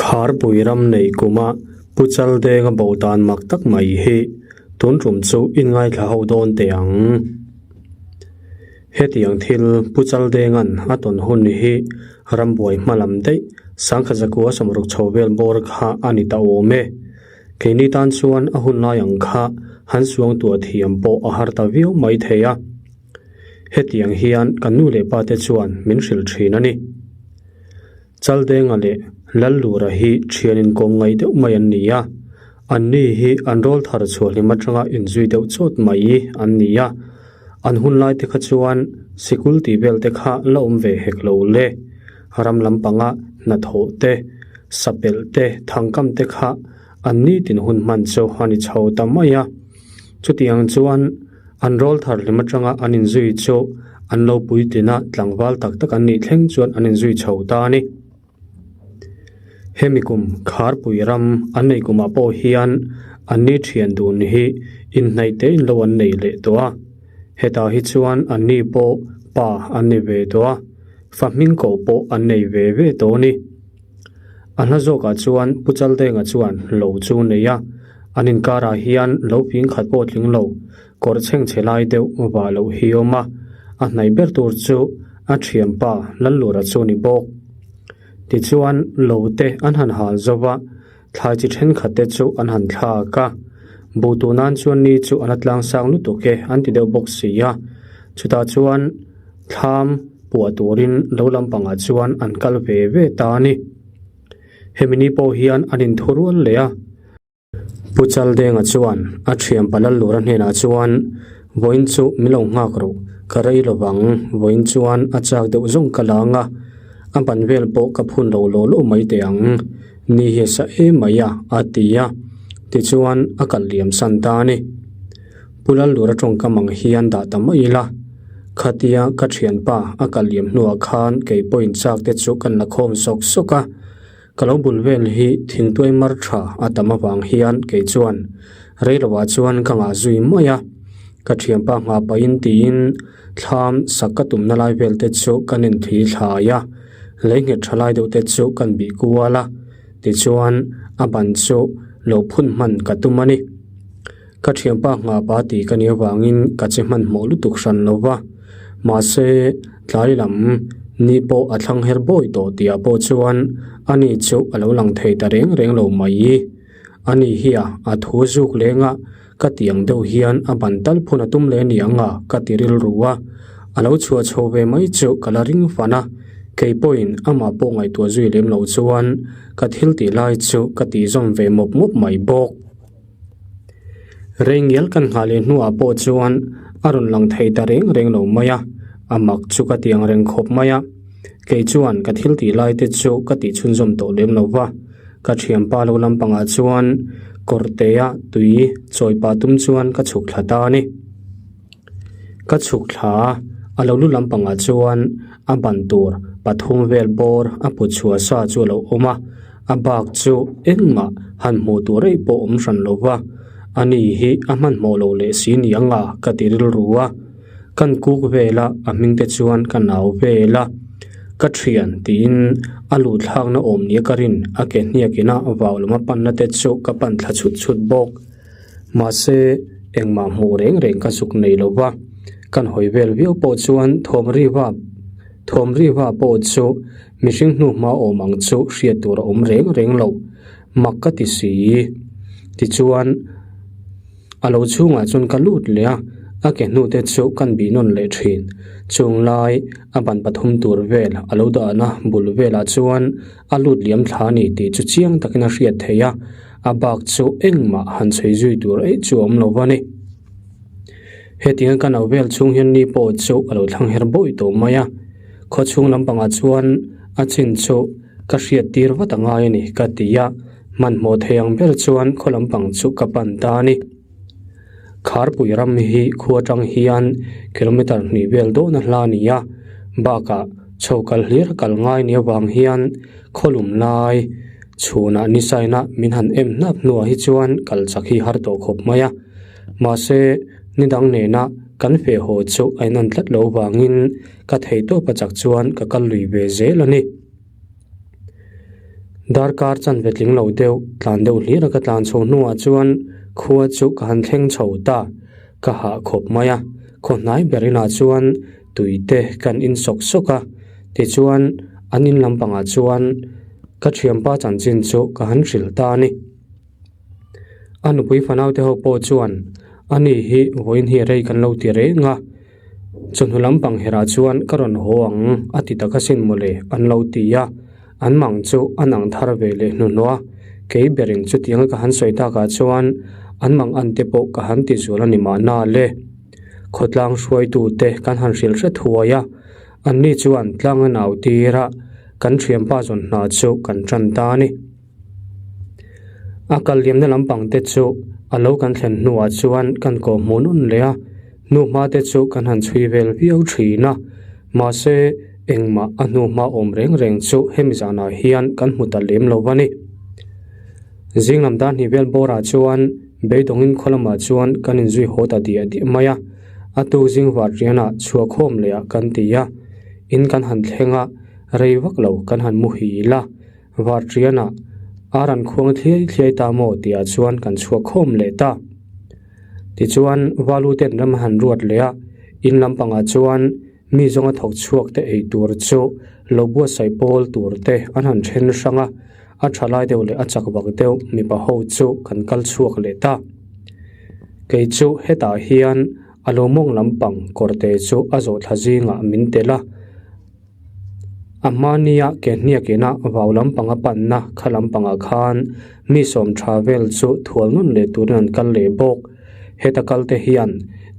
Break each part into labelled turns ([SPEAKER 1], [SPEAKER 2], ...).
[SPEAKER 1] Kharpui ram nei kuma Pu Chaldenga bo dan mak tak mai hi tun tum chu in ngaithla ho dawn teh ang. Hetiang thil Pu Chaldenga'n a tawn hun hi rambuai hma lam daih sangkhat zakua sawmruk chho vel bawr kha a ni ta awm e. Keini tan chuan a hun lai ang kha han suangtuah thiam pawh a har ta viau mai thei a. Hetiang hian kan nu leh pa te chuan min hrilh thin a ni. Chaldenga leh Lallura hi thian inkawm ngaih deuh mai an ni a, anni hi an rawl thar chhuah hlim atanga inzui deuh chawt mai an ni a, an hun lai te kha chuan sikul tih vel te kha la awm ve hek lo le. Ram lampanga hnathawh te, sapelh te, thangkam te kha an nitin hun hman chu a ni chho ta mai a. Chutiang chuan an rawl thar hlim atanga an inzui chu an lo puitlin a, tlangval tak tak an nih thleng chuan an inzui chho ta a ni. Hemi kum Kharpui ram an nei kumah pawh hian an ni thian dun hi inhnaih te in lo an nei leh tawh a, hetah hi chuan an ni pawh pa an ni ve tawh a, fa hming koh pawh an nei ve ve tawh a ni. A hla zawkah chuan Pu Chaldenga chuan lo chu nei a, an inkarah hian lo ping khat pawh tling lo, kawr chhengchhe lai deuh vah loh hi awm a, a hnaih ber tur chu a thianpa Lallura chu ni bawk. Tichuan lo te an han hal zo va, thlai chi thenkhat te chu an han thlak a, buh tuh nan chuan ni chu a la tlang sang lutuk e an ti deuh bawk si a, chutah chuan thlam puah turin lo lampangah chuan an kal ve ve ta a ni. Hemi ni pawh hian an inthu rual leh a. Pu Chaldenga chuan a thian Palallura hnenah chuan, Vawiin chu min lo nghak rawh, ka rei lo vang, vawiin chuan a chak deuh zawng ka la ang a, a ban vel pawh ka phun lo law law mai teh ang, ni hi a sa em mai a, a ti a. Tichuan a kalh liam san ta a ni. Pu Lallura tawngkam ang hian dah ta mai ila, khatia ka thianpa a kalh liam hnuah khan kei pawhin chak te chu kan la khawm sawk sawk a, Ka lo bul vel hi thingtuai mar tha a tam avang hian kei chuan rei lovah chuan ka ngah zui mai a, ka thianpa nghah pahin tiin thlam sak ka tumna lai vel te chu kan inthli thlai a, lei nghet tha lai deuh te chu kan bih kual a, tichuan a ban chu lo phun hman ka tum a ni. Ka thianpa nghah pa tih ka nih avangin ka che hmanhmawh lutuk hran lo va, mahse tlai lam ni pawh a thlang her bawi tawh tihah pawh chuan ani chu a lo lang thei ta reng reng lo mai. Ani hi a a thu zuk leng a, ka ti ang deuh hian a ban tal phun a tum leh ni ang a ka ti rilru a, a lo chhuah chho ve mai chu ka la ring fan a, kei pawhin amah pawh ngaihtuah zui lem lo chuan ka thil tih lai chu ka tihzawm ve mawp mawp mai bawk. Reingial kan nghah leh hnuah pawh chuan a rawn lang thei ta reng reng lo mai a, a mak chu ka ti ang reng khawp mai a. Kei chuan ka thil tih lai te chu ka tih chhunzawm tawh lem lo va, ka thianpa lo lampangah chuan kawrtea tui chawi pah tum chuan ka chhuk thla ta a ni. Ka chhuk thla a, a lo lu lampangah chuan a ban tur pathum vel bawr a put chhuah sa chu a lo awm a, a bak chu engmah han hmuh tur eih pawh awm hran lo va, ani hi a hmanhmawh lo leh si ni ang a ka ti rilru a, kan kuk vel a, a hming te chuan ka nau vel a, ka thian tiin a luh thlakna awm nia ka rin a ke hniak ina vau lam a panna te chu ka pan thla chhut chhut bawk. Mahse, engmah hmuh reng reng ka zuk nei lo va, kan hawi vel viau pawh chuan thawm ri va thawm ri va pawh chu mihring hnu hma awm ang chu hriat tur a awm reng reng lo, mak ka ti si. Tichuan, a lo chhungah chuan ka lut leh a, a ke hnute chu kan bih nawn leh thin. Chung lai a ban pathum tur vel a lo dahna bul velah chuan a lut liam thla a ni tih chu chiang takin a hriat theih a. A bak chu engmah han chhui zui tur eih chu a awm lo va ni. Hetiang ka no vel chhung hian ni pawh chu a lo thlang her bawih tawh mai a, khaw chhung lampangah chuan a chin chu ka hriat tir vat a ngai a ni ka ti a, hmanhmawh thei ang ber chuan khaw lampang chu ka pan ta a ni. Kharpui ram hi khua atang hian kilometer hnih vel dawn a hla a ni a, bakah chho kal hlir a kal ngai ni avang hian khaw lum lai Chhunah ni saina min han em hnap hnuah hi chuan kal chak hi har tawh khawp mai a, mahse ni dang nena kan feh haw chu a inan tlat lo vangin ka thei tawp a chak chuan ka kal lui ve zel a ni. Darkar chanve tling lo deuh tlan deuh hlir a ka tlan chho hnuah chuan khua chu ka han thleng chho ta. Ka hah khawp mai a, khaw hnai ber inah chuan tui te kan in sawk sawk a, tichuan an in lampangah chuan ka thianpa chanchin chu ka han hrilh ta a ni. A nupui fanaute ho pawh chuan ani hi vawiin hi rei kan lo ti reng a, chawhnu lampang herah chuan ka rawn haw ang a ti tak asin mawle an lo ti a, an mang chu an ang thar ve leh hnuhnawh a, kei berin chutianga ka han sawi takah chuan an mang an te pawh ka han ti zual a ni mahna le. Khawtlang hruaitute kan han hrilh hret huai a, anni chuan tlang a nau tir a, kan thianpa zawn hna chu kan tan ta a ni. A kal liamna lampang te chu a lo kan thlen hnuah chuan kan kawh hmuh nun leh a, hnuhma te chu kan han chhui vel viau thin a, mahse engmah a hnuhma awm reng reng chu hemi zanah hian kan hmu ta lem lo a ni. Zing lam dar hnih vel bawrah chuan beidawngin khaw lamah chuan kan inzui haw ta diah diah mai a, a tuk zing var rianah chhuahkhawm leh ah kan ti a, in kan han thleng a, rei vak lo kan han muhil a. Varṭianah ar an khuang thliai thliai ta maw tihah chuan kan chhuak khawm leh ta. Tichuan Valu ten ram a han ruat leh a, in lampangah chuan mi zawnga thawk chhuak te ei tur chu lo buatsaih pawl tur te an han then hrang a, a tha lai deuh leh a chak vak deuh mipa ho chu kan kal chhuak leh ta. Kei chu hetah hian a lo mawng lampang kawrte chu a zawh thla zingah min tel a. A hmania ke hniakina vau lampanga panna kha lampangah khan mi sawm tha vel chu thual nawn leh turin an kal leh bawk. Heta kal te hian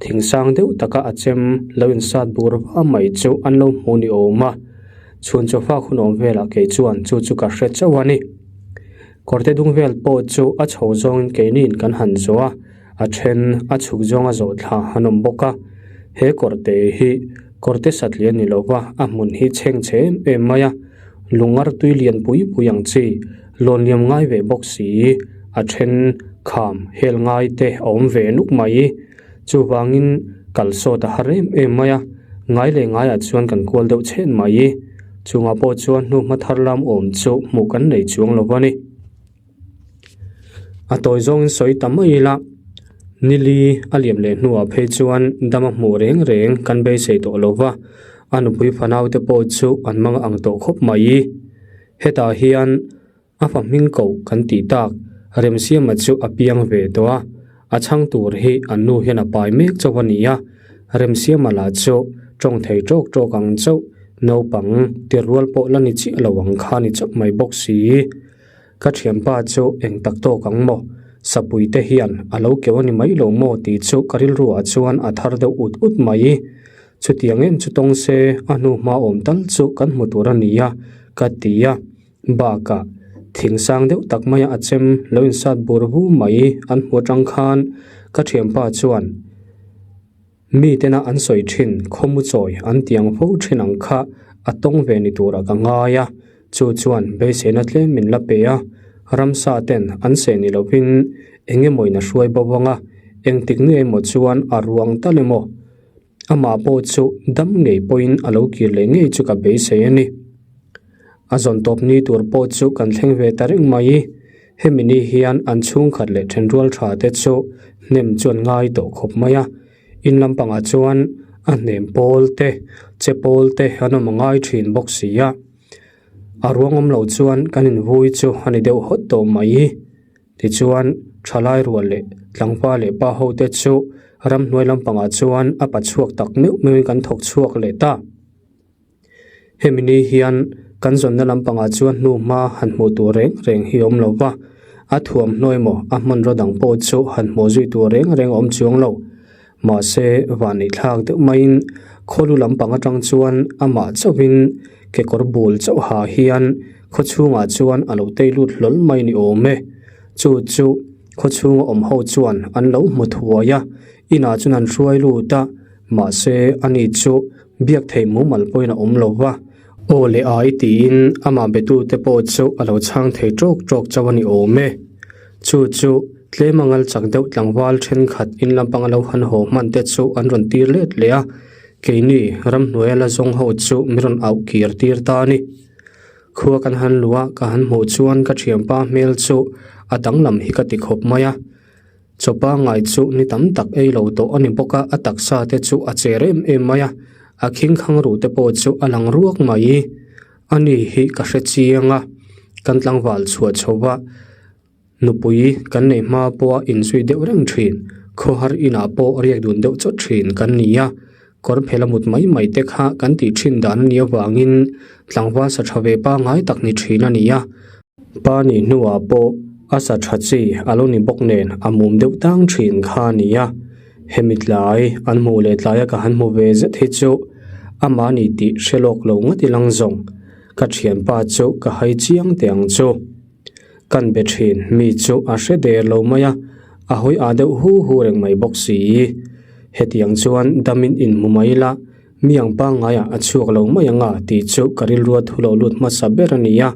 [SPEAKER 1] thing sang deuh taka a chem lo insat bur va mai chu an lo hmu ni awm a. Chhun chawfak hun awm velah kei chuan chu chu ka hre chauh a ni. Kawrte dung vel pawh chu a chho zawngin keiniin kan han zawh a. A then a chhuk zawnga zawh thla an awm bawk a, he kawrte hi kawrte satliah ni lova a hmun hi chheng chhe em em mai a, lungar tui lian pui pui ang chi lawn liam ngai ve bawk si, a then kham hel ngai te a awm ve nuk mai. Chuvangin kal sawt a har em em mai a, ngai leh ngaiah chuan kan kual deuh chhen mai. Chungah pawh chuan hnuhma thar lam awm chu hmuh kan nei chuang lo a ni. A tawi zawngin sawi ta mai ila, nili a liam leh hnuah phei chuan dam a hmuh reng reng kan beisei tawh lo va, a nupui fanau te pawh chu an mang ang tawh khawp mai. Hetah hian a fa hming koh kan tih tak Remsiama chu a piang ve tawh a, a chhang tur hi an nu hian a pai mek chauh a ni a, Remsiama lah chu tawng thei tawk tawk ang chauh, naupang tirrual pawh la ni chiah lo ang kha ni chauh mai bawk si. Ka thianpa chu eng tak tawk ang maw? Sapui te hian a lo keuh a ni mai lo maw tih chu ka rilru ah chuan a thar deuh ut ut mai. Chutiang em chu tawng se a hnu hma awm tal chu kan hmu tur a ni a, ka ti a. Bakah thing sang deuh tak maia a chem lo insat bur vu mai an hmu atang khan ka thianpa chuan, Mi tena an sawi thin khawmu chawi an tiang fo thin ang kha a tawng ve ni turah ka ngai a, chu chuan beiseina tlem min la pe a, ramsa ten an seh ni lovin eng emawin a hruai bo ang a, engtik nge emaw chuan a ruang tal emaw amah pawh chu dam ngei pawhin a lo kir leh ngei chu ka beisei a ni. A zawn tawp ni tur pawh chu kan thleng ve ta reng mai. Hemi ni hian an chhungkhat leh thenrual tha te chu hnem chuan ngai tawh khawp mai a, in lampangah chuan a hnem pawl te, che pawl te an awm a ngai thin bawk si a. A ruang awm lo chuan kan invui chu a ni deuh hawt tawh mai. Tichuan, thalai rual leh tlangpa leh pa ho te chu ramhnuai lampangah chuan a pa chhuak tak meuh meuhin kan thawk chhuak leh ta. Hemi ni hian kan zawnna lampangah chuan hnuhma han hmuh tur reng reng hi a awm lo va, a thuamhnaw emaw a hmanraw dang pawh chu han hmuh zui tur reng reng a awm chuang lo. Mahse, vanneih thlak deuh maiin khawlu lampang atang chuan amah chauhin kekawr bul chauh ha hian khaw chhungah chuan a lo tei lut hlawl mai ni awm e. Chu chu khaw chhunga awm ho chuan an lo hmu thuai a, inah chuan an hruai lut a, mahse ani chu Biak theih mumal pawhin a awm lo va, aw leh ai tiin amah betute pawh chu a lo chhang thei ṭawk ṭawk chauh a ni awm e. Chu chu tlem a ngal chak deuh tlangval ṭhenkhat in lampang a lo han haw hman te chu an rawn tir let leh a, keini ramhnuaia la zawng ho chu min rawn auh kir tir ta a ni. Khua kan han luh a, ka han hmuh chuan ka thianpa hmel chu a danglam hi ka ti khawp mai a. Chaw pangngai chu ni tam tak ei lo tawh a ni bawk a, a taksa te chu a cher em em mai a, a khingkhang ruh te pawh chu a lang ruak mai. A ni hi ka hre chiang a, kan tlangval chhuah chho va, nupui kan neih hma pawha inzui deuh reng thin, khawhar inah pawh riak dun deuh chawt thin kan ni a, kawr phel a mut mai mai te kha kan tih thin dan a nih avangin tlangval sa tha ve pangngai tak ni thin a ni a. Pa nih hnuah pawh a sa tha chi a lo ni bawk nen a mum deuh tang thin kha a ni a, hemi tlai an hmuh leh tlaia ka han hmu ve zet hi chu amah ni tih hre lawk lo ngawt ilang zawng ka thianpa chu ka hai chiang teh ang chu. Kan be thin mi chu a hre der lo mai a, a hawi ah deuh hu hu reng mai bawk si. Hetiang chuan damin inhmu mai ila Mi ang pangngaiah a chhuak lo mai ang a tih chu ka rilrua thu lo lut hmasa ber a ni a.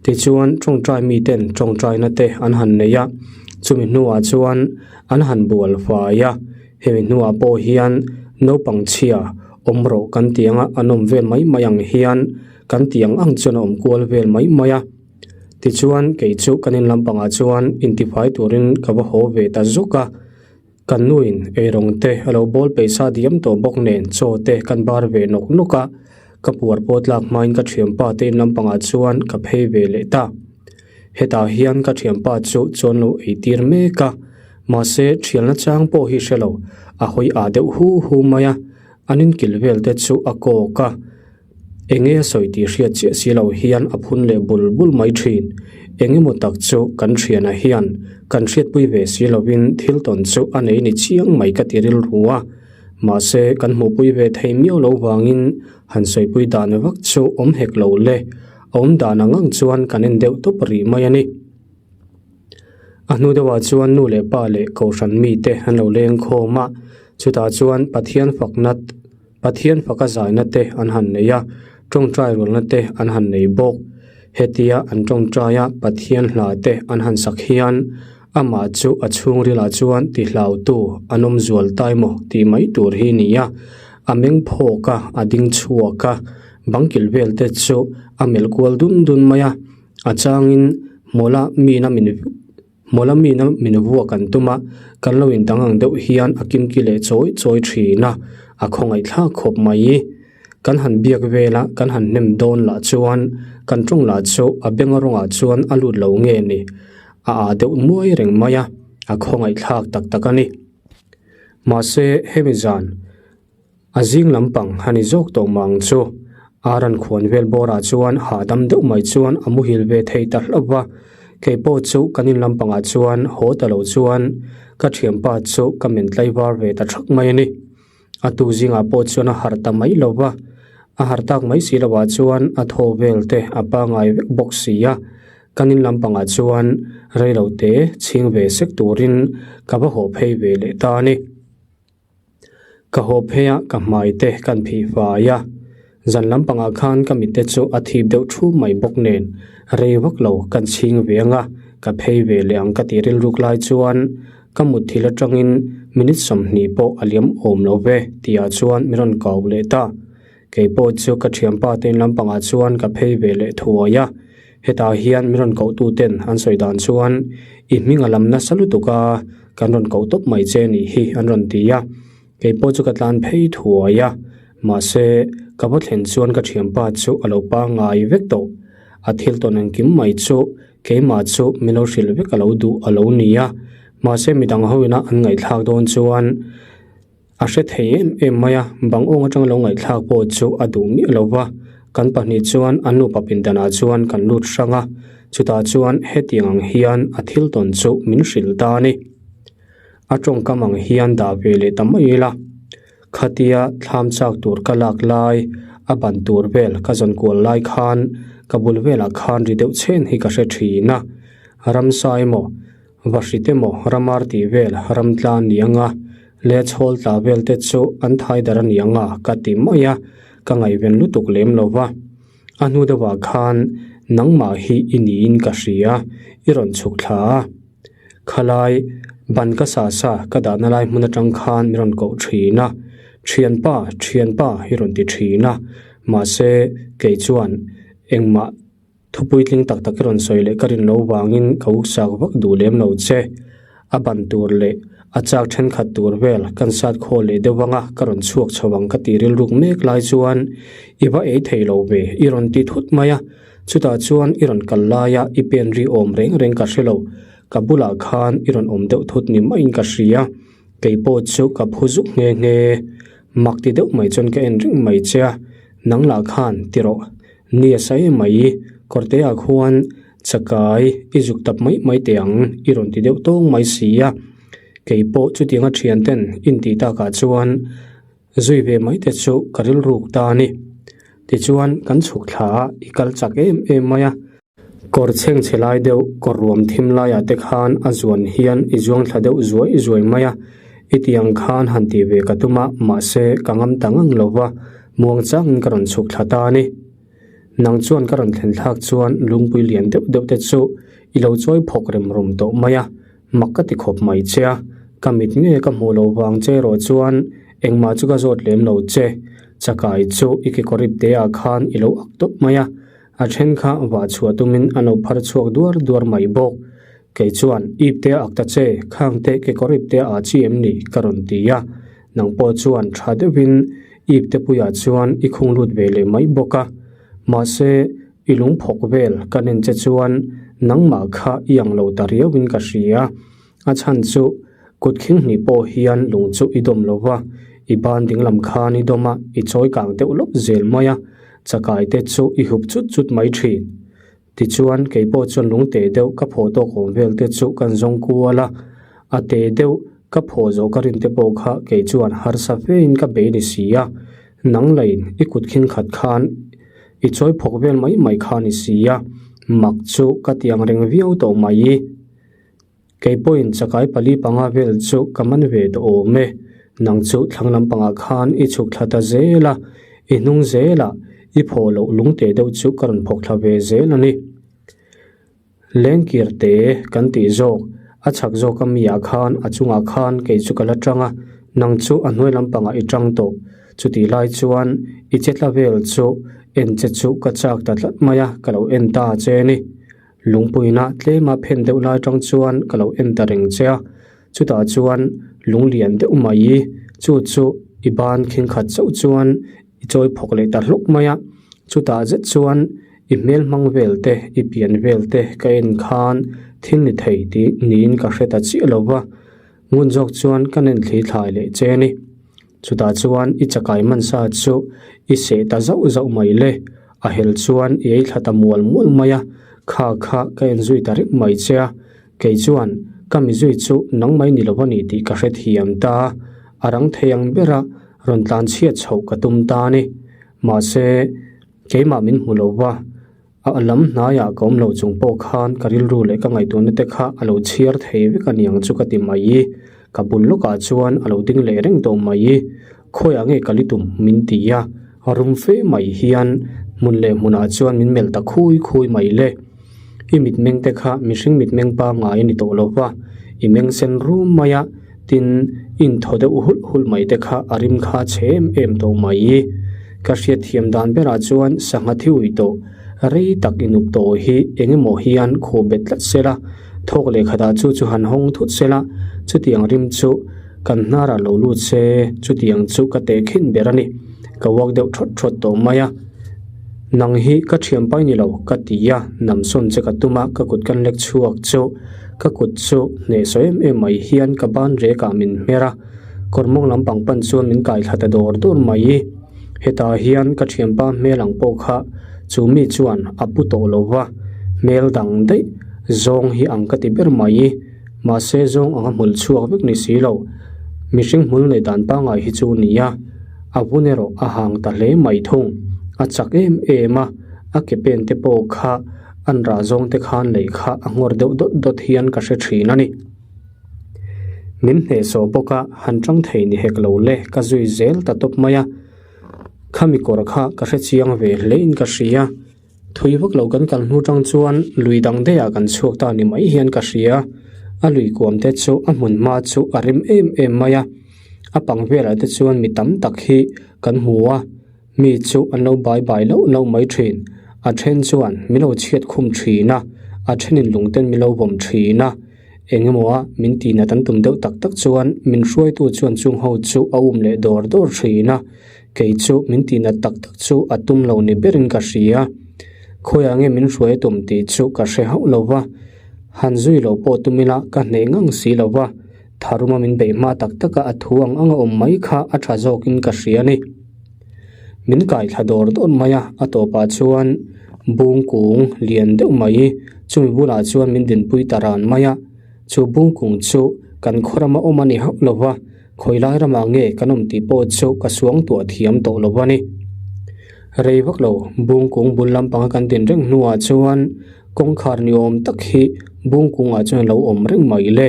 [SPEAKER 1] Tichuan, tawngtai miten tawngtaina te an han nei a, chumi hnuah chuan an han bual fai a. Hemi hnuah pawh hian naupang chhia awm rawh kan ti anga an awm vel mai mai ang hian kan ti ang ang chuan a awm kual vel mai mai a. Tichuan, kei chu kan in lampangah chuan intifai turin ka va haw ve ta zuk a. Kan nuin eirawng te a lo bawl peisa diam tawh bawk nen chaw te kan bar ve nawk nawk a, ka puar pawh tlak hmain ka thianpa te in lampangah chuan ka phei ve leh ta. Hetah hian ka thianpa chu chuan lo ei tir mek a, mahse thialna chang pawh hi hre lo, a hawi ah deuh hu hu mai a, an inkil vel te chu a kawk a. Enge a sawi tih hriat chiah si lo hian a phun leh bul bul mai thin. Eng emaw tak chu kan thianah hian kan hriatpui ve si lovin thil tawn chu a nei ni chiang mai ka ti rilru a. Mahse kan hmuhpui ve thei miau lo vangin han sawipui dan vak chu awm hek lo le. A awm dan ang ang chuan kan en deuh tawp rih mai a ni. A hnu deuhah chuan nu leh pa leh kohhran mite an lo leng khawm a, chutah chuan Pathian fakna Pathian faka zaina te an han nei a, tawngtai rualna te an han nei bawk. Hetia an tawngtaia Pathian hla te an han sak hian amah chu a chhungrilah chuan tihlautu an awm zual tai maw tih mai tur hi ni a. A meng phawk a, a ding chhuak a, bangkil vel te chu a melh kual dun dun mai a. A changin mawla mina min. Mawla mina min vuak an tum a, kan lo indang ang deuh hian a kimki leh chawi chawi thin a, a khawngaihthlak khawp mai. Kan han biak vel a, kan han hnem dawn lah chuan kan tawng lah chu a benga rawngah chuan a lut lo nge ni, a ah deuh muai reng mai a, a khawngaihthlak tak tak a ni. Mahse, hemi zan. A zing lampang a ni zawk tawh mah ang chu. Ar an khuan vel bawrah chuan hahdam deuh mai chuan a muhil ve thei ta hlauh va. Kei pawh chu kan in lampangah chuan haw ta lo chuan ka thianpa chu ka men tlaivar ve ta thak mai a ni. A tu zingah pawh chuan a harh ta mai lo va. A harh tak mai si lovah chuan a thaw vel te a pangai vek bawk si a. Kan in lampangah chuan reilote chhing ve sek turin ka va haw phei ve leh ta a ni. Ka haw phei a, ka hmai te kan phih fai a. Zan lampangah khan ka mitte chu a thip deuh thu mai bawk nen rei vak lo kan chhing ve ang a, ka phei ve leh ang ka tih rilruk lai chuan ka mutthil atangin minute 20 pawh a liam awm lo ve tihah chuan min rawn kau leh ta. Kei pawh chu ka thianpa te in lampangah chuan ka phei ve leh thuai a. Hetah hian min rawn koh tu ten an sawi dan chuan i hming a lam nasa lutuk a, kan rawn koh tawp mai che nih hi an rawn ti a. Kei pawh chu ka tlan phei thuai a, mahse ka va thlen chuan ka thianpa chu a lo pangngai vek tawh. A thil tawn engkim mai chu keimah chu min lo hrilh vek a lo duh a lo ni a, mahse midang ho ina an ngaihthlak dawn chuan A hre thei em em mai a, bang awng atanga lo ngaihthlak pawh chu a duh miah lo va, kan pahnih chuan an nupa pindanah chuan kan lut hrang a, chutah chuan hetiang ang hian a thil tawn chu min hrilh ta a ni. A tawngkam ang hian dah ve leh ta mai ila, khatia thlam chak tur ka lak lai, a ban tur vel ka zawn kual lai khan ka bul velah khan ri deuh chhen hi ka hre thin a, ramsa emaw, Va hrit emaw ramar tih vel ram tla ni anga leh chhawl tla vel te chu an thai dar a ni anga ka ti mai a, ka ngaihven lutuk lem lo va. A hnu deuhah khan nangmah hi i niin ka hria, i rawn chhuk thla a. Khalai ban ka sa sa ka dahna lai hmun atang khan min rawn koh thin a, Thianpa, thianpa i rawn ti thin a, mahse kei chuan engmah. Thupuitling tak tak i rawn sawi leh ka rin lo vangin ka uksak vak duh lem lo che. A ban tur leh a chak thenkhat tur vel kan sat khaw leh deuh anga ka rawn chhuak chho ang ka ti rilruk mek lai chuan i va ei thei lo ve i rawn ti thut mai a. Chutah chuan i rawn kal laia i pen ri awm reng reng ka hre lo. Ka bulah khan i rawn awm deuh thut ni maiin ka hria. Kei pawh chu ka phu zuk nghe nghe. Mak ti deuh mai chuan ka en reng mai che a, nang lah khan ti rawh. Ni a sa em mai, kawrte ah khuan chakai i zuk tap mai mai teh ang i rawn ti deuh tawng mai si a. Kei pawh chutianga thian ten intih takah chuan zui ve mai te chu ka rilruk ta a ni. Tichuan kan chhuk thla a i kal chak em em mai a. Kawr chheng chhe lai deuh, kawr ruam thim laiah te khan a zuan hian i zuang thla deuh zuai zuai mai a, i ti ang khan han tih ve ka tum a, mahse ka ngam ta ngang lo va, muang changin ka rawn chhuk thla ta a ni. Nang chuan ka rawn thlen thlak chuan lungpui lian deuh deuh te chu i lo chawi phawk rem rum tawh mai a, mak ka ti khawp mai che a, ka mit nge ka hmuh loh vang che erawh chuan engmah chu ka zawt lem lo che, chakai chu i kekawr ip te ah khan i lo ak tawp mai a, A then kha vah chhuah tumin a lo phar chhuak duar duar mai bawk. Kei chuan, Ip te a ak ta che, khang te kekawr ip te a chi em ni? ka rawn ti a. Nang pawh chuan tha deuhin ip te puiah chuan i khung lut ve leh mai bawk a. Mahse, i lung phawk vel ka nen che chuan nangmah kha i ang lo ta riauin ka hria. A chhan chu kut khing hnih pawh hian lung chu i dawm lo va, i ban dinglam khan i dawm a, i chawi kang deuh lawk zel mai a, chakai te chu i hup chut chut mai thin. Tichuan, kei pawh chuan lung teh deuh ka phawh tawk awm vel te chu kan zawng kual a, a teh deuh ka phawh zawh ka rin te pawh kha kei chuan harsa fein ka bei ni si a, nang lain i kut khing khat khan i chawi phawk vel mai mai kha ni si a, mak chu ka ti ang reng viau tawh mai. Kei pawhin chakai pali panga vel chu ka man ve tawh awm e. Nang chu thlang lampangah khan i chhuk thla ta zel a, i hnung zelah i phawh loh lung teh deuh chu ka rawn phawk thla ve zel a ni. Lengkir te kan tih zawk, a chhak zawk a miah khan a chungah khan kei chu ka la tang a, nang chu a hnuai lampangah i tang tawh. Chutih lai chuan i che tla vel chu en che chu ka chak ta tlat mai a, ka lo en ta che a ni. Lungpuina tlema phen deuh lai tang chuan ka lo en ta reng che a, chutah chuan lung lian deuh mai chu chu i ban khing khat chauh chuan i chawi phawk leh ta hlawk mai a, chutah zet chuan i hmel hmang vel te i pian vel te ka en khan thil ni thei tih niin ka hre ta chiah lo va, ngun zawk chuan ka nen thli thlai leh che a ni. Chutah chuan i chakai hmansa chu i seh ta zauh zauh mai le, a hel chuan i ei thla ta mual mual mai a, kha kha ka en zui ta reng mai che a, kei chuan ka mi zui chu nang mai ni lo a ni tih ka hrethiam ta, a rang thei ang bera rawn tlan chhiat chhoh ka tum ta a ni. Mahse, keimah min hmu lo va. A lam hnaiah ka awm lo chung pawh khan ka rilru leh ka ngaihtuahna te kha a lo chhiar thei vek a niang chu ka ti mai i, ka bul lawkah chuan a lo ding leh reng tawh mai i, khawiah nge ka li tum min ti a, rum fe mai hian hmun leh hmunah chuan min melh ta khui khui mai le. I mitmeng te kha mihring mitmeng pangngai a ni tawh lo va, i meng sen rum mai a, tin i inthaw deuh hulh hulh mai te kha a rim kha chhe em em tawh mai i, ka hriatthiam dan berah chuan sangha thi ui tawh rei tak inup tawh hi eng emaw hian khuh bet tlat sela, thawk leh khatah chu chu han hawng thut sela, chutiang rim chu kan hnarah lo lut se, chutiang chu ka tehkhin ber a ni, ka uak deuh thawt thawt tawh mai a. Nang hi ka thiam pai ni lo ka ti a, namsawn che ka tum a, ka kut kan lek chhuak chu ka kut chu hnehsawh em em mai hian ka ban rek ah min hmer a, kawr mawng lampang pan chuan min kai thla ta dawr dawr mai. Hetah hian ka thianpa hmel ang pawh kha chu mi chuan a pu tawh lo va, hmel dang daih zawng hi ang ka ti ber mai. Mahse zawng anga hmul chhuak vek ni si lo, mihring hmul neih dan pangngai hi chu ni a. A vun erawh a hang ta hle mai thung. A chak em em a, a ke pen te pawh kha an rah zawng te khan lei kha a nghawr deuh dawt dawt hian ka hre thin a ni. Min hnehsawh bawk a, han tang thei ni hek lo le, ka zui zel ta tawp mai a. Khami kawr kha ka hre chiang ve hle in ka hria. Thui vak lo kan kal hnu tang chuan lui dang daihah kan chhuak ta ni mai hian ka hria. A lui kuam te chu a hmun hma chu a rem em em mai a. A pang velah te chuan mi tam tak hi kan hmu a, mi chu an lo bai bai loh loh mai thin. A then chuan min lo chhiat khum thin a, a thenin lung ten min lo vawm thin a. Eng emaw a min tih nat an tum deuh tak tak chuan min hruaitu chuan chung ho chu a um leh dawr dawr thin a, kei chu min tih nat tak tak chu a tum lo ni berin ka hria. Khawiah nge min hruai a tum tih chu ka hre hauh lo va, han zui lo pawh tum ila ka hneh ngang si lo va, tharuma min beih hma tak taka a thu ang ang a awm mai kha a tha zawkin ka hria a ni. Min kai thla dawr dawr mai a, a tawpah chuan bung kung lian deuh mai chumi bulah chuan min dinpui ta ran mai a, chu bung kung chu kan khaw rama awm a ni hauh lo va, khawi lai ramah nge kan awm tih pawh chu ka suang tuah thiam tawh lo a ni. Rei vak lo bung kung bul lampanga kan din reng hnuah chuan kawngkhar ni awm tak hi bung kungah chuan a lo awm reng mai le.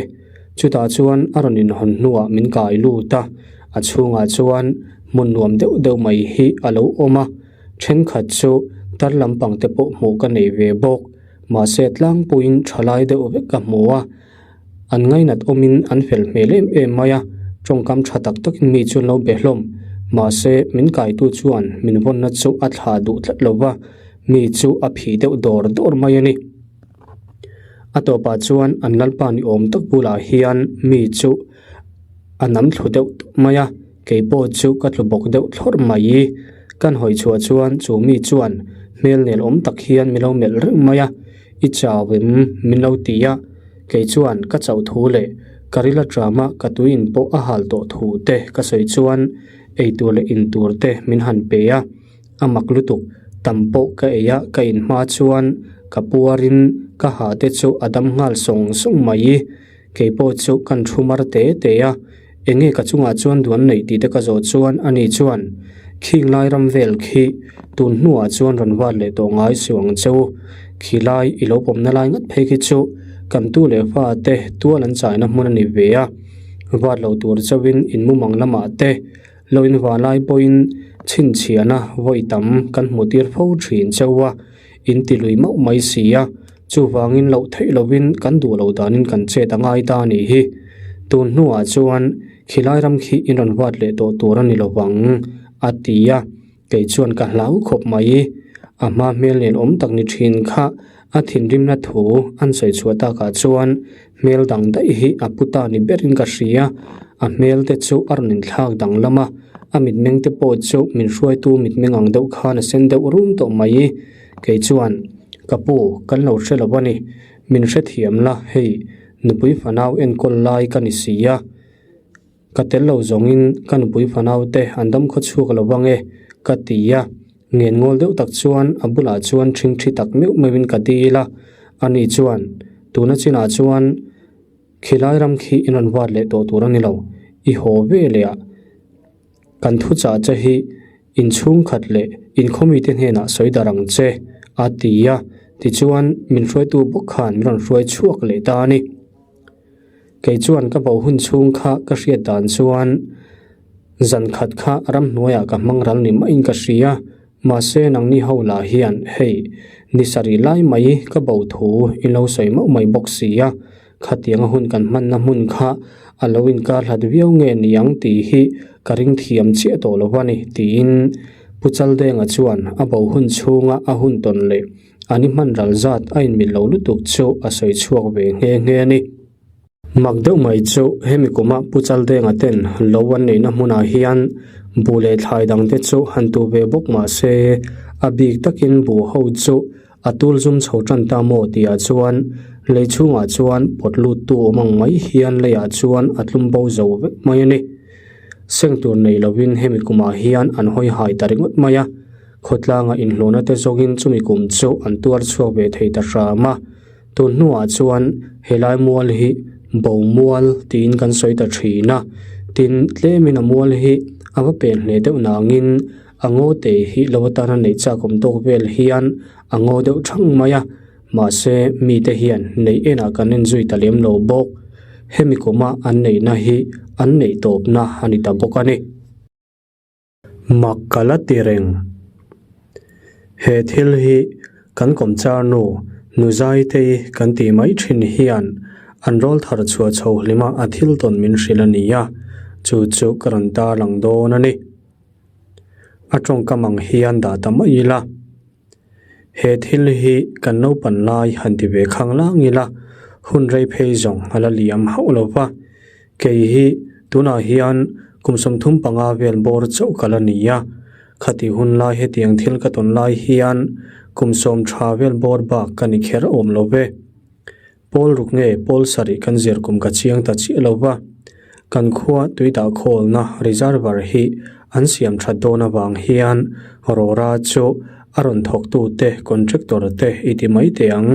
[SPEAKER 1] Chutah chuan a rawn inhawn hnuah min kai lut a, a chhungah chuan hmun nuam deuh deuh mai hi a lo awm a, thenkhat chu tar lampang te pawh hmuh ka nei ve bawk, mahse tlangpuiin thalai deuh vek ka hmu a, an ngainat awmin an fel hmel em em mai a, tawngkam tha tak takin mi chu an lo be hlawm, mahse min kaitu chuan min vawnna chu a thlah duh tlat lo va, mi chu a phih deuh dawr dawr mai a ni. A tawpah chuan an lalpa ni awm tak bulah hian mi chu a nam thlu deuh tawh mai a, kei pawh chu ka tlu bawk deuh thlawrh mai. Kan hawi chhuah chuan chu mi chuan hmel nel awm tak hian min lo melh reng mai a, I chau em? min lo ti a, kei chuan ka chauh thu leh ka ril aṭama ka tui in pawh a hal tawh thu te ka sawi chuan eitur leh in tur te min han pe a. A mak lutuk, tam pawh ka ei a, ka in hma chuan ka puarin ka ha te chu a dam nghal sawng sawng mai. Kei pawh chu kan thu mar te te a, enge ka chungah chuan duan neih tih te ka zawh chuan ani chuan khing lai ram vel khi tun hnuah chuan rawn vat leh tawh ngai suh ang che u. Khi lai i lo pawmna lai ngat phei khi chu kan tu leh fa te tual an chaina hmun a ni ve a, vat lo tur chauhin in mumang lamah te Lo inva lai pawhin chhinchhiahna vawi tam kan hmu tir fo thin cheu a, in ti lui mauh mai si a, chuvangin loh theih lovin kan duh loh danin kan chet a ngai ta a nih hi. Tun hnuah chuan khilai ram khi in rawn vat leh tawh tur a ni lovang, a ti a, kei chuan ka hlau khawp mai. A hma hmel nen awm tak ni thin kha a thinrimna thu an sawi chhuah takah chuan Hmel dang daih hi a pu ta ni berin ka hria, a hmel te chu a rawn inthlak danglam a, a mitmeng te pawh chu min hruaitu mitmeng ang deuh khan a sen deuh rum tawh mai. Kei chuan, Ka pu, kan lo hre lo a ni, min hrethiam la, hei, nupui fanau enkawl lai ka ni si a, Ka tel lo zawngin ka nupui fanau te an dam khaw chhuak lo vang e, ka ti a. Ngen ngawl deuh tak chuan a bulah chuan ṭhingṭhi tak meuh meuhin ka dil a. Ani chuan, Tuna chinah chuan khilai ram khi in rawn vat leh tawh tur a ni lo, i haw ve leh a. Kan thuchah che hi in chhungkhat leh in khawmite hnenah sawi dar ang che, a ti a. Tichuan, min hruaitu bawk khan min rawn hruai chhuak leh ta a ni. Kei chuan ka bo hun chhung kha ka hriat dan chuan zan khat kha ramhnuaiah ka hmang ral ni maiin ka hria, mahse nangni ho lah hian hei ni sarih lai mai ka bo thu in lo sawi mauh mai bawk si a, khatianga hun kan hmanna hmun kha a lo inkar hlat viau nge niang tih hi ka ring thiam chiah tawh lo a ni tiin Pu Chaldenga chuan a bo hun chhunga a hun tawn leh An i hman ral zat a inmil lo lutuk chu a sawi chhuak ve nghe nghe a ni. Mak deuh mai chu hemi kuma Pu Chaldenga ten lo an neihna hmunah hian buh leh thlai dangte chu han tu ve bawk mah se a bik takin buh ho chu a tul zum chho tan ta maw tihah chuan lei chhungah chuan pawt lut tu awm ang mai hian leiah chuan a tlum bo zo vek mai a ni. Seng tur nei lovin hemi kumah hian an hawi hai ta ringawt mai a. Khawtlanga inhlawhna te zawngin chumi kum chu an tuar chhuak ve thei ta hram a, tun hnuah chuan helai mual hi Bo mual tiin kan sawi ta thin a, tin tlemin a mual hi a va pen hle deuh nangin a ngaw te hi lo atana neih chak awm tawk vel hian a ngaw deuh thang mai a, mahse mite hian neih enah kan enzui ta lem lo bawk. Hemi kuma an neihna hi an neih tawpna a ni ta bawk a ni. Mak ka la ti reng. He thil hi kan kawmchar nu, nu Zaitei kan tih mai thin hian an rawl thar chhuah chho hlima a thil tawn min hrilh a ni a, chu chu ka rawn tarlang dawn a ni. A tawngkam ang hian dah ta mai ila. He thil hi kan naupan lai han ti ve khang lang ila, hun rei phei zawng a la liam hauh lo va. Kei hi tunah hian kum 35 vel bawr chauh ka la ni a, khati hun lai hetiang thil ka tawn lai hian kum sawm tha vel bawr bak ka ni kher awm lo ve. Pawl ruk nge pawl sarih kan zir kum ka chiang ta chiah lo va, kan khua tui dah khawlna reservoir hi an siam that dawn avang hian Rora chu a rawn thawktute contractor te i ti mai teh ang.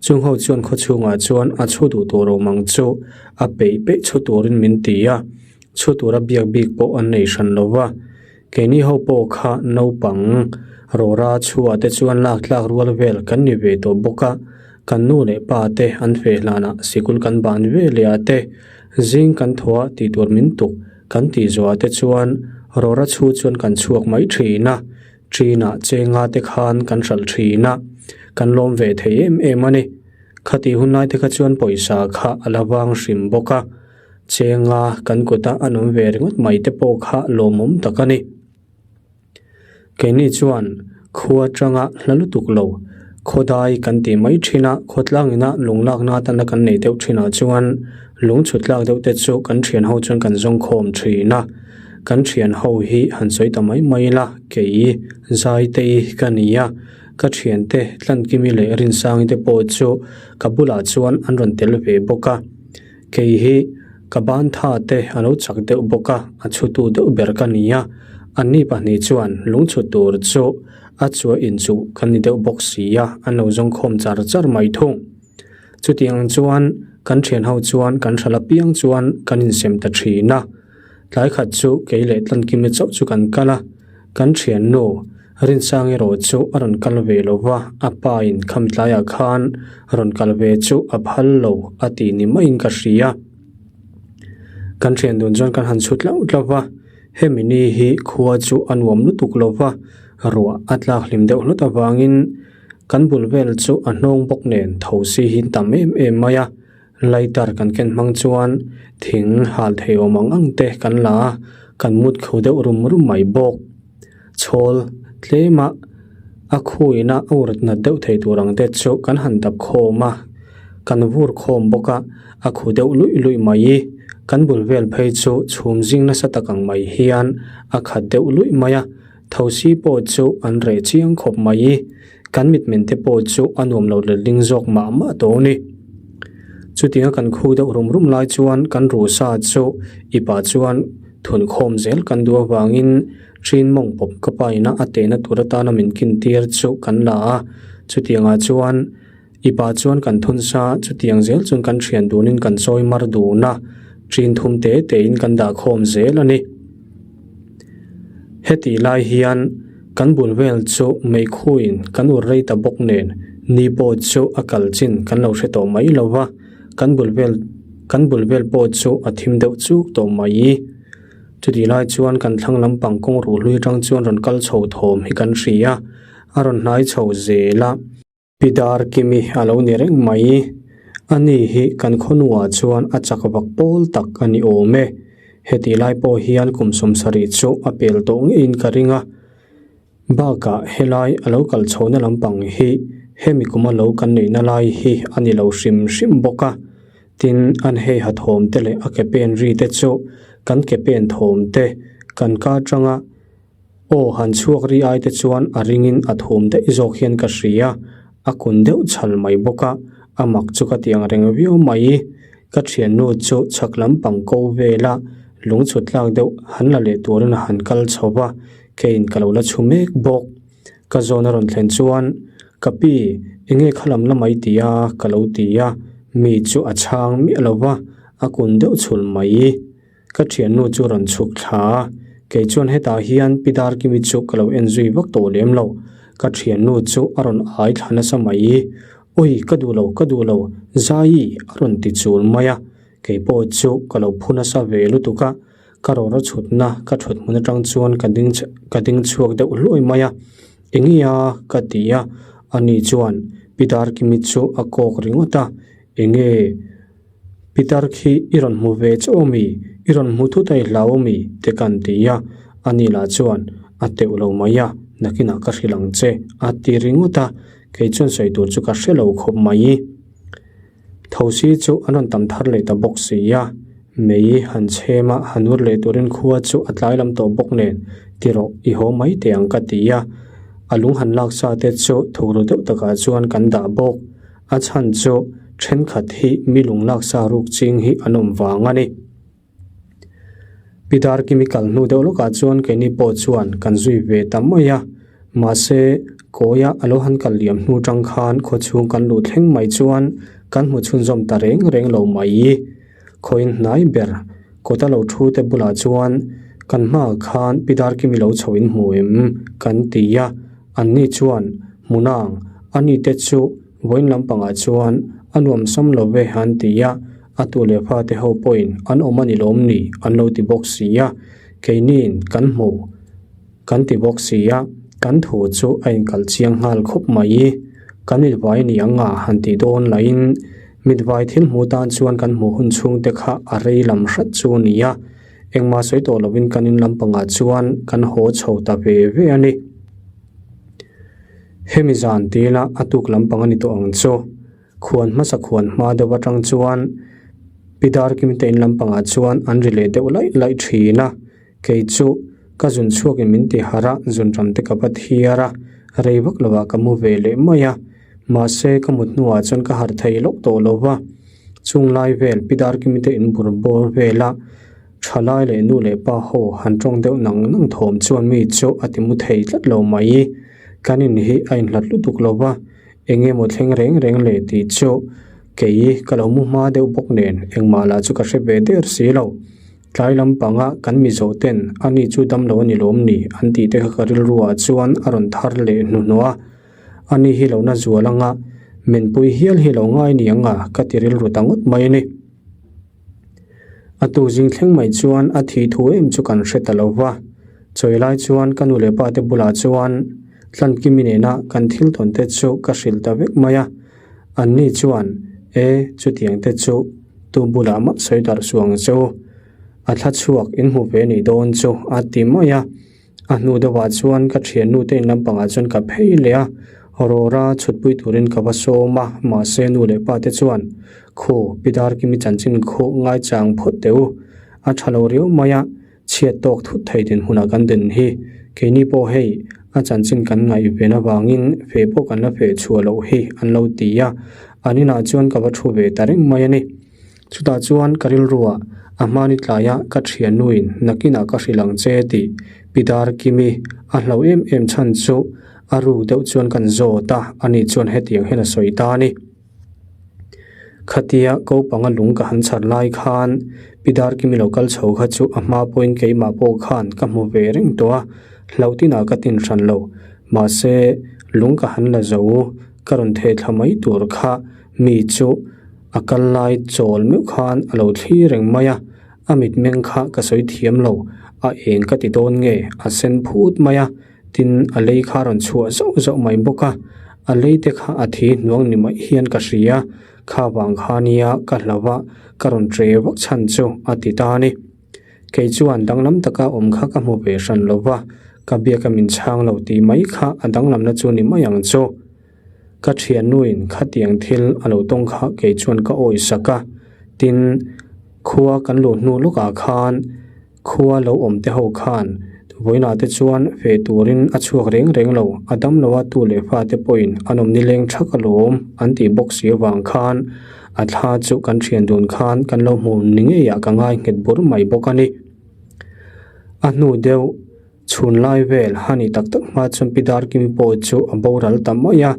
[SPEAKER 1] Chung ho chuan khaw chhungah chuan a chhu duh tur awm ang chu a peih peih chhu turin min ti a, chhu tura biak bik pawh an nei hran lo va. Keini ho pawh kha naupang Rora chhuah te chuan lak tlak rual vel kan ni ve tawh bawk a, kan nu leh pa te an feh hlanah sikul kan ban ve leh ah te, zing kan thaw a tih tur min tuk kan tih zawh ah te chuan Rora chhu chuan kan chhuak mai thin a, Ṭinah chenga te khan kan hralh thin a, kan lawm ve thei em em a ni. Khatih hun lai te kha chuan pawisa kha a la vang hrim bawk a, chenga kan kuta an awm ve ringawt mai te pawh kha lawmawm tak a ni. Keini chuan khua atanga hla lutuk lo, khawdai kan tih mai thin a, khawtlangina lunglakna atana kan nei deuh thinah chuan lungchhut tlak deuh te chu kan thian ho chuan kan zawng khawm thin a. Kan thian ho hi han sawi ta mai mai ila, kei Zaitei ka ni a, ka thiante Tlankimi leh Rinsangi te pawh chu ka bulah chuan an rawn tel ve bawk a. Kei hi ka ban tha te a lo chak deuh bawk a, a chhutu deuh ber ka ni a, anni pahnih chuan lungchhut tur chu a chua inchuh kan ni deuh bawk si a, an lo zawngkhawm char char mai thung. Chutiang chuan kan thian ho chuan kan hral apiang chuan kan insem ta thin a. Tlai khat chu kei leh Tlankimi chauh chu kan kal a, kan thiannu Rinsang erawh chu a rawn kal ve lo va, a pa in kham tlaiah khan rawn kal ve chu a phal lo a tih ni maiin ka hria. Kan thian dun chuan kan han chhu tlauh tlauh va, hemi ni hi khua chu a nuam lutuk lo va, ruah a tlak hlim deuh hlawt avangin kan bul vel chu a hnawng bawk nen tho si hi tam em em mai a. Lighter kan ken hmang chuan thing hal thei awm ang ang te kan la a, kan mut kho deuh rum rum mai bawk. Chhawl tlema a khuina a urat nat deuh thei tur ang te chu kan han dap khawm a, kan vur khawm bawk a, a khu deuh luih luih mai. Kan bul vel phei chu chhum zing nasa tak ang mai hian a khat deuh luih mai a, thosi pawh chu an reh chiang khawp mai. Kan mitmen te pawh chu a nuam lo letling zawk mah mah tawh a ni. Chutianga kan khu deuh rum rum lai chuan kan rusa chu ipah chuan thun khawm zel kan duh avangin ṭin mawng pawp ka pa ina a tehna tur atana min kin tir chu kan la a. Chutiangah chuan ipah chuan kan thun sa chutiang zel chuan kan ṭhian dunin kan chawi mar dun a, ṭin thum te tein kan dah khawm zel a ni. Hetih lai hian kan bul vel chu meikhuin kan ur rei ta bawk nen ni pawh chu a kal chin kan lo hre tawh mai lo va, kan bul vel kan bul vel pawh chu a thim deuh chuk tawh mai. Chutih lai chuan kan thlang lampang kawng ruh hlui atang chuan rawn kal chho thawm hi kan hria a, a rawn hnai chho zel a. Pi Darkimi a lo ni reng mai. Ani hi kan khawnuah chuan a chak vak pawl tak a ni awm e. Hetih lai pawh hian kum 70 chu a pel tawh ngeiin ka ring a. Bakah helai a lo kal chhohna lampang hi hemi kuma lo kan neihna lai hi a ni lo hrim hrim bawk a. Tin, an heiha thawm te leh a ke pen ri te chu kan ke pen thawm te kan ka atanga Aw, han chhuak ri ai te chuan a ringin a thum daih zawk hian ka hria, a kun deuh chhal mai bawk a, a mak chu ka ti ang reng viau mai. Ka thiannu chu chhak lampang ko vela lungchhut tlak deuh han la leh turin a han kal chho va, keiin ka lo la chhu mek bawk. Ka zawn a rawn thlen chuan, Ka pi, enge kha lam la mai ti a? ka lo ti a, mi chu a chhang miah lo va, a kun deuh chhul mai. Ka thiannu chu rawn chhuk thla a, kei chuan hetah hian Pi Darkimi chu ka lo en zui vak tawh lem lo. Ka thiannu chu a rawn ai thla nasa mai. Ui, ka duh lo, ka duh lo, Zaii a rawn ti chul mai a. Kei pawh chu ka lo phu nasa ve lutuk a, ka rawra chhutna ka thut hmun atang chuan ka ding ka ding chhuak deuh hluai mai a. Enge a? ka ti a, ani chuan Pi Darkimi chu a kawk ringawt a, Enge? Pitar khi i rawn hmu ve chauh ami? I rawn hmu thut a i hlau ami? te kan ti a, ani lah chuan a teuh lo mai a, nakinah ka hrilh ang che a ti ringawt a. Kei chuan sawi tur chu ka hre lo khawp mai. Thosi chu an rawn tam thar leh ta bawk si a, mei han chhem a, han ur leh turin khua chu a tlai lam tawh bawk nen, ti rawh, i haw mai teh ang ka ti a. A lung han lak sa te chu thukru deuh takah chuan kan dah bawk. A chhan chu thenkhat hi mi lung lak sa ruk ching hi an awm vang a ni. Pi Darkimi kal hnu deuh lawkah chuan keini pawh chuan kan zui ve ta mai a, mahse kawia a lo han kal liam hnu tang khan khawchhung kan luh thleng mai chuan kan hmu chhunzawm ta reng reng lo mai. Khawiin hnai ber kawta lo thu te bulah chuan kan hmaah khan Pi Darkimi lo chho in hmu em kan ti a, anni chuan hmunang ani te chu Vawiin lampangah chuan a nuam sam lo ve an ti a, a tu leh fate ho pawhin an awm a ni lawm ni an lo ti bawk si a, keiniin kan hmu kan ti bawk si a, kan thu chu a inkalh chiang nghal khawp mai. Kan mitvai ni ang a han tih dawn lahin mitvai thil hmu tan chuan kan hmuh hun chhungte kha a rei lam hrat chu a ni a, engmah sawi tawh lovin kan in lampangah chuan kan haw chho ta ve ve a ni. Hemi zan tila a tuk lampang a ni tawh ang chu. Khuan hmasa khuan hma deuh atang chuan Pi Darkimi te in lampangah chuan an ri leh deuh laih laih thin a. Kei chu ka zun chhuakin min ti harh a, zun ram te ka va thiar a, rei vak lovah ka mu ve leh mai a. Mahse ka mut hnuah chuan ka harh thei lawk tawh lo va. Chung lai vel Pi Darkimi te in bur bawr vel a. Thalai leh nu leh pa ho han tawng deuh nang nang thawm chuan mi chu a ti mu thei tlat lo mai. Kan in hi a inhlat lutuk lo va, eng emaw thleng reng reng leh tih chu kei ka lo mu hma deuh bawk nen engmah lah chu ka hre ve der si lo. Tlai lampanga kan mi zawh ten ani chu damlo a ni lawm ni an tih te kha ka rilru ah chuan a rawn thar leh hnuhnawh a. Ani hi lo na zual anga menpui hial hi lo ngai ni ang a ka ti rilru ta ngawt mai a ni. A tu zing thleng mai chuan a thih thu em chu kan hre ta lo va. Chawi lai chuan ka nu leh pa te bulah chuan Tlankimi nena kan thil tawn te chu ka hrilh ta vek mai a. Anni chuan, E, chutiang te chu tu bulah mah sawi darh suh ang che u. A thla chhuak in hmu ve nih dawn chu a ti mai a. A hnu deuhah chuan ka thiannu te in lampangah chuan ka phei leh a, Aurora chhutpui turin ka va sawm a, mahse nu leh pa te chuan, Khu, Pi Darkimi chanchin khu ngaichang phawt teh u, a tha lo riau mai a, chhiat tawk thut thei dinhmunah kan din hi, keini pawh hei a chanchin kan ngaihven avangin feh pawh kan la feh chhuah loh hi an lo ti a, an inah chuan ka va thu ve ta reng mai a ni. Chutah chuan ka rilruah a hmani tlaia ka thiannuin nakinah ka hrilh ang che tih Pi Darkimi a hlauh em em chhan chu a ruk deuh chuan kan zawt a, ani chuan hetiang hian a sawi ta a ni. Khatia kopanga lung ka han chhar lai khan Pi Darkimi lo kal chho kha chu a hma pawhin keimah pawh khan ka hmu ve reng tawh a, hlauh tinah ka tin hran lo. Mahse, lung ka han la zo, ka rawn theh thla mai tur kha mi chu A kal lai chawl meuh khan a lo thli reng mai a, a mitmeng kha ka sawi thiam lo, a eng ka ti dawn nge, a sen phut mai a, tin a lei kha a rawn chhuah zauh zauh mai bawk a, a lei te kha a thi hnuang ni mai hian ka hria, kha vang kha nia ka hlau a, ka rawn tre vak chhan chu a ti ta a ni. Kei chuan danglam taka awm kha ka hmu ve hran lo va, ka biak a min chhang lo tih mai kha a danglamna chu ni mai ang chu. Ka thiannuin khatiang thil a lo tawng kha kei chuan ka awi sak a, tin, khua kan luh hnu lawkah khan khua lo awm te ho khan vawiinah te chuan feh turin a chhuak reng reng lo, a dam lo a tu leh fate pawhin an awm nileng thak alawm an tih bawk si avang khan a thla chu kan thian dun khan kan lo hmu ni ngeiah ka ngai nghet bur mai bawk a ni. A hnu deuh. Chhun lai vel ha ni tak tak hma chuan Pi Darkimi pawh chu a boral ta mai a,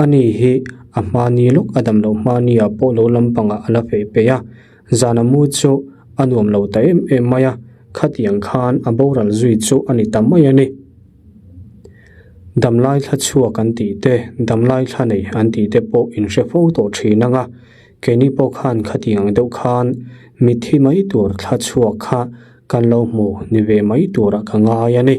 [SPEAKER 1] ani hi a hmani lawk a dam loh hmani ah pawh lo lampangah a la feh peih a, zan a mu chu a nuam lo ta em em mai a, khatiang khan a boral zui chu a ni ta mai a ni. Damlai thla chhuak an tih te, damlai thla nei an tih te pawh in hre fo tawh thin ang a, keini pawh khan khatiang ang deuh khan mitthi mai tur thla chhuak kha Kan lo hmu ni ve mai turah ka ngai a ni.